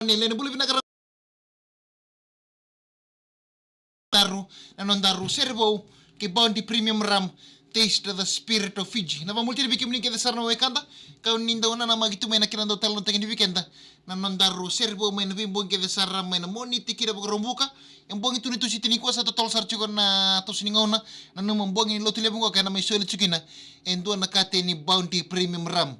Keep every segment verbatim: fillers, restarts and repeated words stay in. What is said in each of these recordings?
Ni lewe ni bula vinaka ra- daru, na nodaru sere vou kei Bounty Premium Rum, Taste the Spirit of Fiji. Na vabula tale vei kemuni kece sara na wekada, kau ni dau nanamaki tu mai na kena dau talanoataki ni weekend. Na nodaru sere vou mai na veibogi kece sara mai na Moniti ki na Vakaraubuka. E bogi tu ni Tusiti nikua sa totolo sara tiko na toso ni gauna. Na nomu bogi ni lotu levu qoka ena mai soli tiko kina e dua na kate ni Bounty Premium Rum.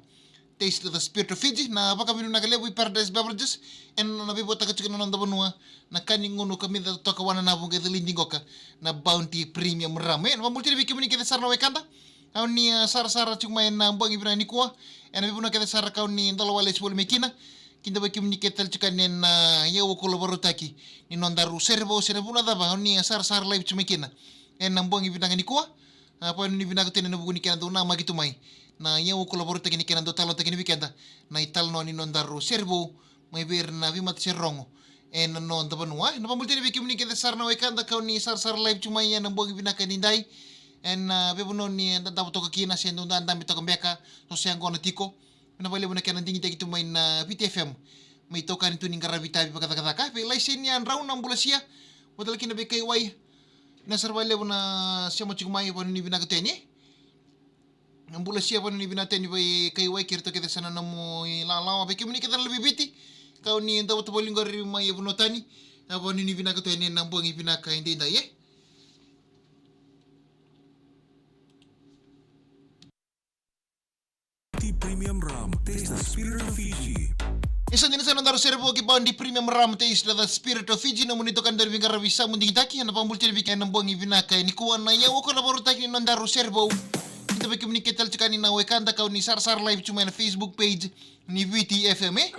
Taste the Spirit of Fiji, na vakavinavinaka levu i Paradise Beverages ena nona veivotaka tiko na noda vanua na ka ni gunu kamica totoka, wananavu qai calidi qoka, na Bounty Premium Rum. E, na vabula tale vei kemuni kece sara na wekada, au ni, a, sarasara tiko mai ena bogi vinaka nikua ena veivanua kece sara kau ni dola wale sivoli mai kina. Kida vei kemuni kece tale tiko ena, a, iyau vakula vakarautaki ni nodaru sere vou se na vanua cava au ni, a, sarasara live tiko mai kina ena bogi vinaka nikua. A, vakanuinui vinaka tu yani ena vuku ni kena dau namaki tu mai na iyau vakula vakarautaki ni kena dau talanoataki ni weekend, na italanoa ni nodaru sere vou mai vei ira na veimatasere rogo ena noda vanua. Na vabula tale vei kemuni kece sara na wekada kau ni sarasara live tu mai ena bogi vinaka edaidai ena, a, veivanua ni dadavo toka kina se dau dadabe toka beka, so se yaqona tiko. Vinaka vakalevu na kena digitaki tu mai na Viti F M. Me itokani tu ni qaravi itavi vakacakacaka. Vei Laisenia Drau, na bula sia. Vata kina vei Kaiwai. Vinaka sara vakalevu na sema tiko mai, vakanuinui vinaka tu yani. Na bula sia, vakanuinui vinaka tu yani vei Kaiwai kei iratou kece sara na nomu ilawalawa. Vei kemuni kece na lewe i Viti kau ni dau vata voli qori mai e vanua tani, a, vakanuinui vinaka tu yani ena bogi vinaka edaidai, e. Bounty Premium Rum, taste the spirit of Fiji. Ni sa dina sa nodaru sere vou kei Bounty Premium Rum, taste the spirit of Fiji. Nomuni itokani daru veiqaravi, Samu Digitaki, ena vabula tale vei kemuni ena bogi vinaka nikua, na iyau vakula vakarautaki ni nodaru sere vou. Kida vei kemuni kece tale tiko yani na wekada kau ni sarasara live tu mai na Facebook page ni Viti F M, e.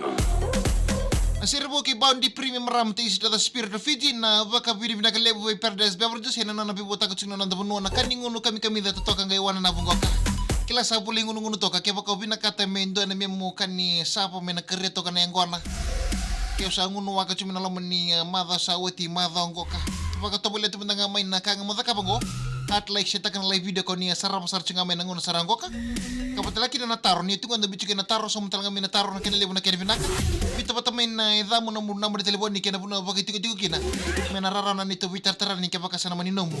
Na sere vou kei Bounty Premium Rum, Taste the Spirit of Fiji, na vakavinavinaka levu vei Paradise Beverages ena nona veivotaka tiko na noda vanua na ka ni gunu kamikamica totoka qai wananavu qoka. Kila sa volai gunugunu toka, kevaka o vinakata me dua na memu ka ni sava me na karia toka na yaqona. Ke o sa gunu waka tu mai na loma ni, e, macawa sa oti, macawa qoka, vakatovolea tu mada ga mai na ka ga mo cakava qo. At like, share taka na live video kau ni, e, sarava sara tiko ga mai na gauna sara qoka. Ka vata tale kina na taro, ni tu qo da biu tiko kina na taro, sauma tale ga mai na taro, na kena levu na kena vinaka. Biuta vata mai na yacamu, nomu naba ni talevoni kei na vanua vakaitikotiko kina, me na rarawa na neitou veitaratara ni kevaka sa na mani nomu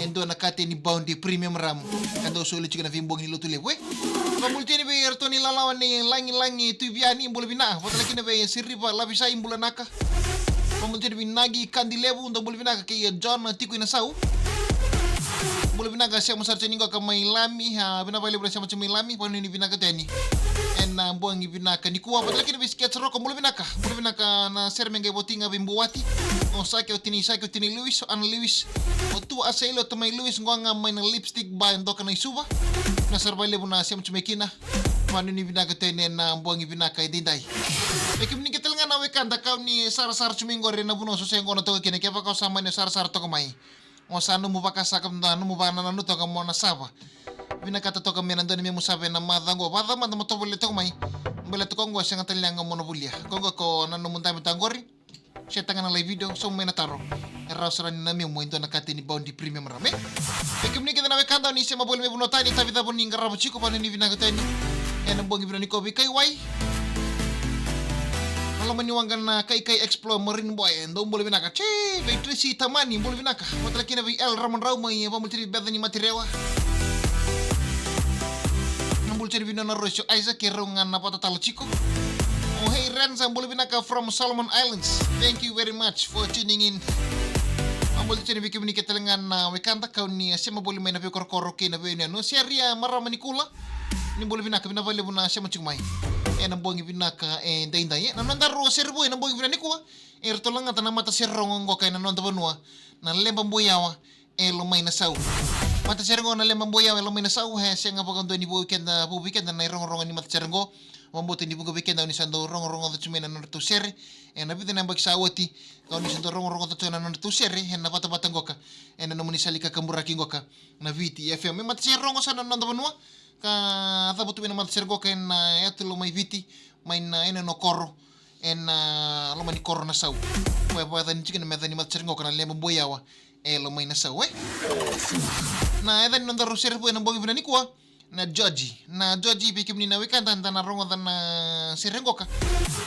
e dua na kate ni Bounty Premium Rum ka dau soli tiko na veibogi ni lotu levu, e. Vabula tale yani vei iratou na ilawalawa nei Lagilagi Tuiviani, bula vinaka. Vata tale kina vei Siriva Lavisai, bula vinaka. Vabula tale yani vei Nagi Kadilevu, dou bula vinaka, kei John Tikuinasau. Bula vinaka, sema sara tiko yani qoka mai Lami, a, vinaka vakalevu na sema tiko mai Lami, vakanuinui vinaka tu yani ena, a, bogi vinaka nikua. Vata tale kina vei Sketch Roko, bula vinaka. Bula vinaka, na sere me qai voti ga vei Buwati. O Sake, o Tini Sake, o Tini Lewis, o Ana Lewis, o Tu Asaili, o Tamai Lewis, qo ga mai na Lipstick Bar e Doka na i Suva. Vinaka sara vakalevu na sema tiko mai kina. Vakanuinui vinaka tu yani ena bogi vinaka edaidai. Vei kemuni kece tale ga na wekada kau ni sarasara tu mai qori ena vanua so se yaqona toka kina, kevaka o sa mani sarasara toka mai, o sa nomu vakasaka mada, nomu vakanananu toka mo na sava. Vinakata toka me na dua na memu sava ena macawa qo, vakacava mada mo tovolea toka mai. Baleta qo e sega tale ga mo na volia. Qo ko na nomu dabe toka qori. Share taka na live video, sauma mai na taro. E rawa sara ni na memu e dua na kate ni Bounty Premium Rum, e. Vei kemuni kece na wekada ni sema voli mai vanua tani, tavi cava ni qarava tiko, vakanuinui vinaka tu yani ena bogi vinaka nikua. Vei Kaiwai, na loma ni waqa na Kaikai Explore Marine Boy, dou bula vinaka. Tse, vei Tracy Tamani, bula vinaka. Vata tale kina vei El Ramadrau mai, vabula tale vei Bethany Matirewa. Na bula tale vei nona Rocio Isaac, e rau ga na vata tale tiko. O Hey Renza, bula vinaka from Solomon Islands. Thank you very much for tuning in. A, bula tale yani vei kemuni kece tale ga na wekada kau ni, a, sema voli mai na veikorokoro kei na veiyanuyanu. Seria Marama Nikula, ni bula vinaka, vinaka vakalevu na sema tiko mai ena bogi vinaka edaidai, e. Na nodaru sere vou ena bogi vinaka nikua, eratou lagata na matasere rogo qoka ena noda vanua, na Leba Boiawa e Lomainasau. Matasere qo na Leba Boiawa e Lomainasau, e sega vakadua ni vou keda, vou vei keda na irogorogo ni matasere qo. Vakabauta ni vuqa vei keda oni sa dau rogorogoca tu mai na nodratou sere ena vica na yabaki sa oti. Ka oni sa dau rogorogoca tu na nodratou sere ena vatavata qoka ena nomuni sala ni kakaburaki qoka, na Viti F M. E matasere rogo sara na noda vanua, ka cava tu mai na matasere qoka ena, e, yatu Lomaiviti, mai na yanuyanu o Koro, ena, a, loma ni koro Nasau. Koya vakayacani tiko na meca ni matasere qoka na Leba Boiawa e Lomainasau, e. Na yaca ni nodaru sere vou ena bogi vinaka nikua, Na Georgie. Na Georgie, vei kemuni na wekada da na rogoca na sere qoka.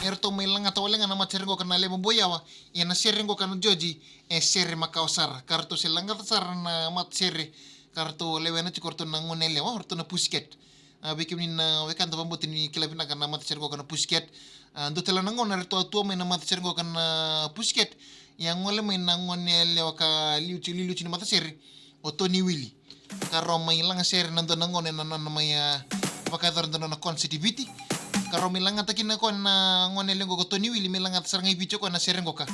E ratou mai lagata wale ga na matasere qoka na Levu Boi Awa. Ia na sere qoka na Georgie, e sere makawa sara. Ka ratou se lagata sara na matasere. Ka ratou lewena tiko ratou na gone yalewa, ratou na Pussycat. A, vei kemuni na wekada, vakabauta ni kila vinaka na matasere qoka na Pussycat. A, dua tale na gauna ratou a tua mai na matasere qoka na Pussycat. Ia gole mai na gone yalewa ka liuliu, liuliu ni matasere, o Tony Willie. Ka rawa mai lagasere na dua na gone na nona mai, a, vakayacora dua na nona concert i Viti. Ka rawa mai lagata kina o koya na gone yalewa qoka o Tony Willie, mai lagata sara ga i Viti o koya na sere qoka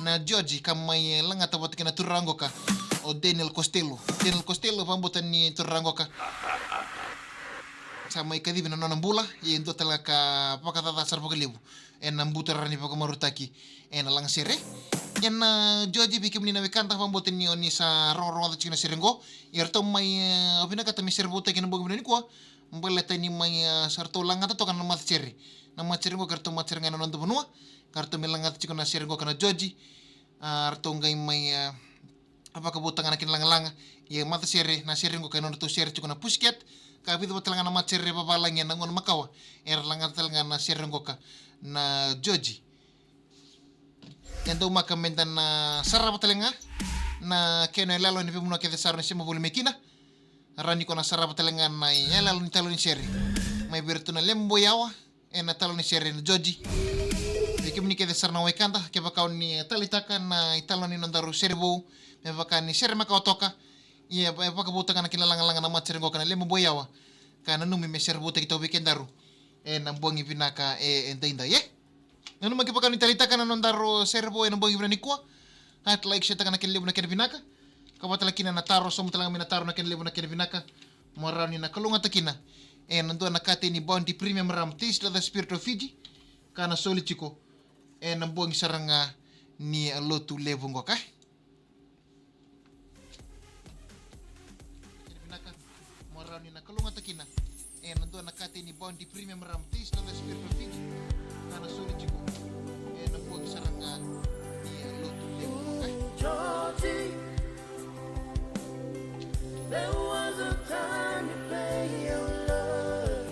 na Georgie, ka mai lagata vata kei na turaga qoka o Daniel Costello. Daniel Costello, vakabauta ni turaga qoka sa mai kacivi na nona bula, ia e dua tale ga ka vakacaca sara vakalevu ena buturara ni vakamarautaki ena lagasere. Ia na Georgie, vei kemuni na wekada, vakabauta ni o ni sa rogorogoca tiko na sere qo. Ia ratou mai, e, vinakata me sere voutaki ena bogi vinaka nikua. Baleta ni mai, e, sa ratou lagata toka na matasere. Na matasere qo ka ratou matasere ga ena noda vanua. Ka ratou mai lagata tiko na sere qo ka na Georgie. A, ratou qai mai, e, a vakavoutaka na kena lagalaga. Ia matasere, na sere qoka e nodratou sere tiko na Pussycat. Ka vica vata tale ga na matasere vavalagi ena gauna makawa era lagata tale ga na sere qoka na Georgie. E daumaka meda na sarava tale ga na kena iyaloyalo ni veivanua kece sa rawa ni sema voli mai kina. Rawa ni ko na sarava tale ga na iyaloyalo ni italanoa ni sere mai vei iratou na Levu Boi Awa. Ena italanoa ni sere na Georgie. Vei kemuni kece sara na wekada, kevaka o ni taleitaka na italanoa ni nodaru sere vou, me vaka ni sere makawa toka. Ia e vakavoutaka na kena lagalaga na matasere qoka na Levu Boi Awa. Ka nanumi me sere voutaki toka vei kedaru ena bogi vinaka e, edaidai, e. Nanuma kevaka o ni taleitaka na nodaru sere vou ena bogi vinaka nikua. Heart, like, share taka na kena levu na kena vinaka. Ka vata tale kina na taro, sauma tale ga mai na taro na kena levu na kena vinaka. Mo rawa ni na kalougata kina ena dua na katei ni Bounty Premium Rum, Taste the Spirit of Fiji, ka na soli tiko ena bogi sara ga ni lotu levu qoka. Kena vinaka, mo rawa ni na kalougata kina ena dua na katei ni Bounty Premium Rum, Taste the Spirit of Fiji, ka na soli tiko ena bogi sara ga ni lotu levu qoka. Georgie, there was a time you pay your love.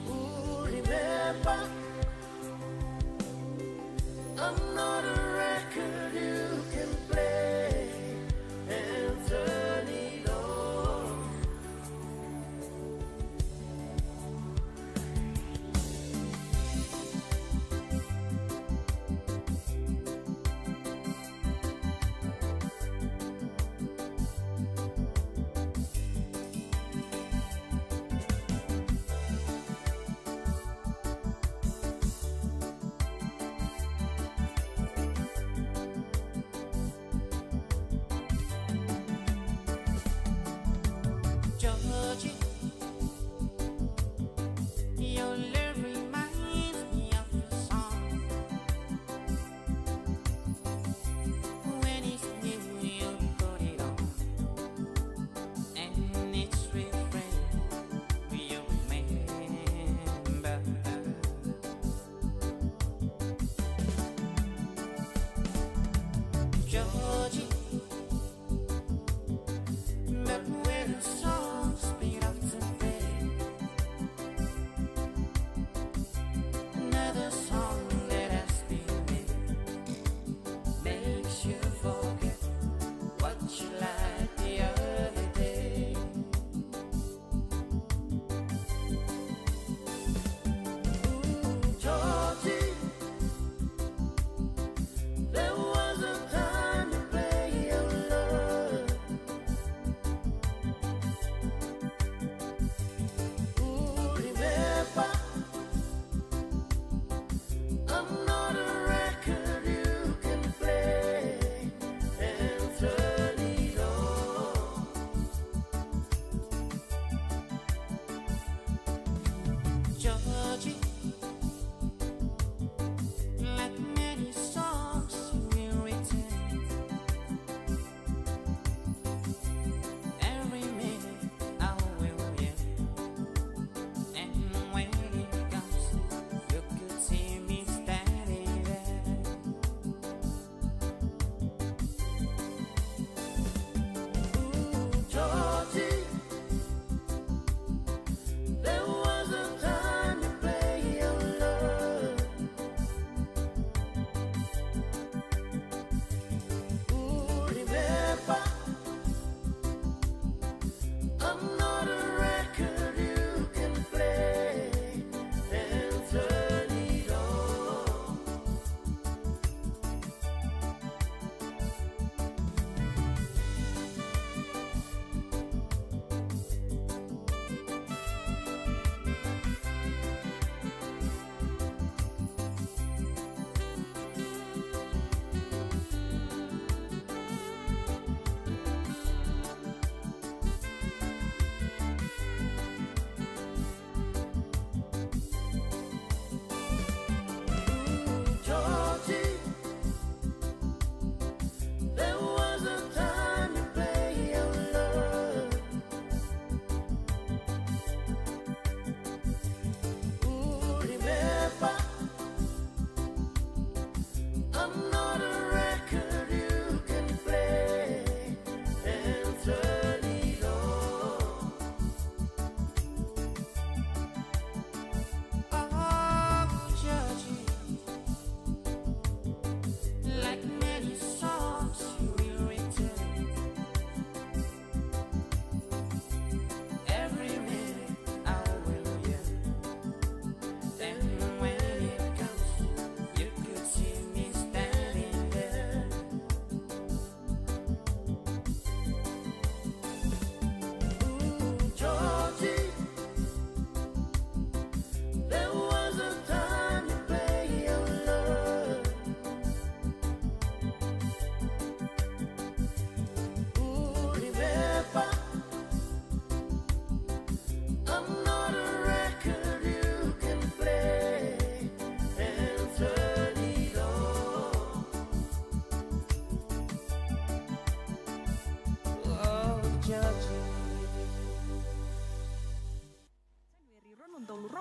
Ooh, remember, I'm not a record you can play and turn it on.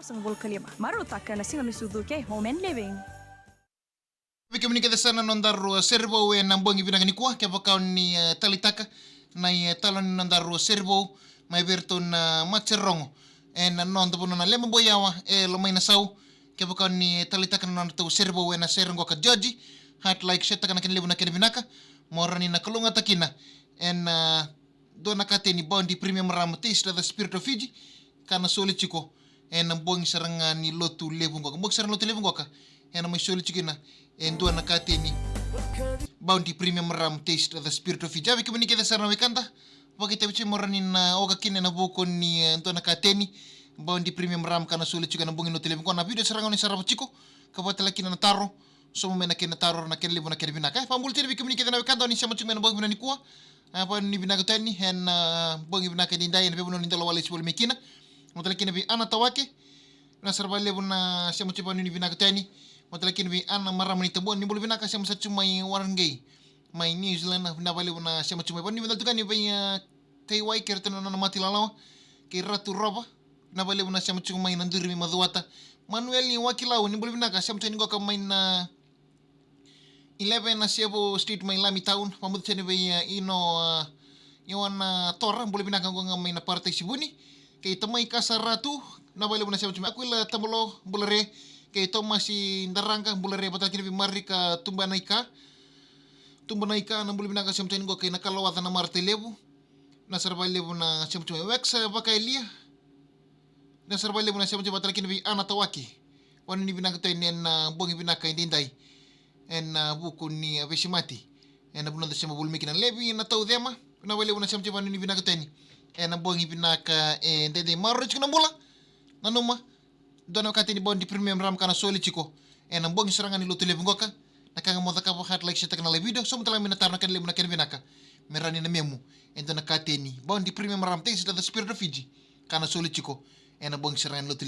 Sa bula ka lima. Marautaka na siga ni sucu kei Home and Living. Vei kemuni kece sara na nodaru, e, sere vou ena bogi vinaka nikua, kevaka o ni, e, taleitaka na, e, italanoa ni nodaru sere vou mai vei iratou na Matsorogo ena noda vanua na Leba Boi Yawa e Lomainasau. Kevaka o ni taleitaka na nodratou sere vou ena sere qoka George, heart, like, share-taka na kena levu na kena vinaka, mo rawa ni na kalougata kina ena, e, dua na kateni Bounty Premium Rum, Taste the Spirit of Fiji, ka na soli tiko ena bogi sara ga ni Lotulevu qoka. Bogi sara ni Lotulevu qoka ena mai soli tiko kina e dua na kateni Bounty Premium Rum, Taste the Spirit of Fiji. Vei kemuni kece sara na wekada, vakaitavi tiko mo rawa ni na oka kina ena vuku ni, e, dua na kateni Bounty Premium Rum ka na soli tiko ena bogi ni Lotulevu qoka. Na video sara ga o ni sarava tiko, ka vaka tale kina na taro, sobu mai na kena taro, na kena levu na kena vinaka. E, vakabula tiko vei kemuni kece na wekada o ni sema tiko mai ena bogi vinaka nikua. E, vanuinui vinaka tu yani ena, e, bogi vinaka edaidai ena veivanua ni dolawale e sivoli mai kina. Mo tale kina vei Ana Tawake, vinaka sara vakalevu na sema tiko, vanuinui vinaka tu yani. Mo tale kina vei Ana, marama ni Tabua, ni bula vinaka, sema sa tiko mai Warragay, mai New Zealand, vinaka vakalevu na sema tiko mai. Vanuinui vinaka tu yani vei, e, Kaiwai kei iratou na nona mata ilalawa, kei Ratu Rova, vinaka vakalevu na sema tiko mai Naduri mai Macuata. Manuel ni Wakilau, ni bula vinaka, sema tiko yani qoka mai na eleven na Sevo Street mai Lami Town. Vakabula tiko yani vei, e, Ino, e, Ioana Tora, bula vinaka qoka mai na Parataisi Vuni. Kei Tamai Kasa Ratu, vinaka vakalevu na sema tiko mai. Akuila Tabalo, bula re. Kei Tomasi Daraqa, bula re, vaka tale kina vei Marika Tubanaika. Tubanaika, na bula vinaka, sema tiko yani qoka ena Kalawaca na Maratailelevu. Vinaka sara vakalevu na sema tiko mai. Wex, e, Vakaelia. Vinaka sara vakalevu na sema tiko mai, vaka tale kina vei Ana Tawake. Vanuinui vinaka tu yani ena, e, bogi vinaka edaidai ena, e, vuku ni, e, veisemati ena vanua da sema voli mai kina. Levi na Taucema, vinaka vakalevu na sema tiko mai, vanuinui vinaka tu yani ena bogi vinaka edaidai. Maroroi tiko na bula. Nanuma, dua na kateni Bounty Premium Rum ka na soli tiko ena bogi sara ga ni Lotulevu qoka. Na ka ga mo cakava, heart, like, share-taka na live video, sobu tale mai na taro, na kena levu na kena vinaka, me rawa ni na memu e dua na kateni Bounty Premium Rum, Taste the Spirit of Fiji, ka na soli tiko ena bogi sara ga ni Lotulevu.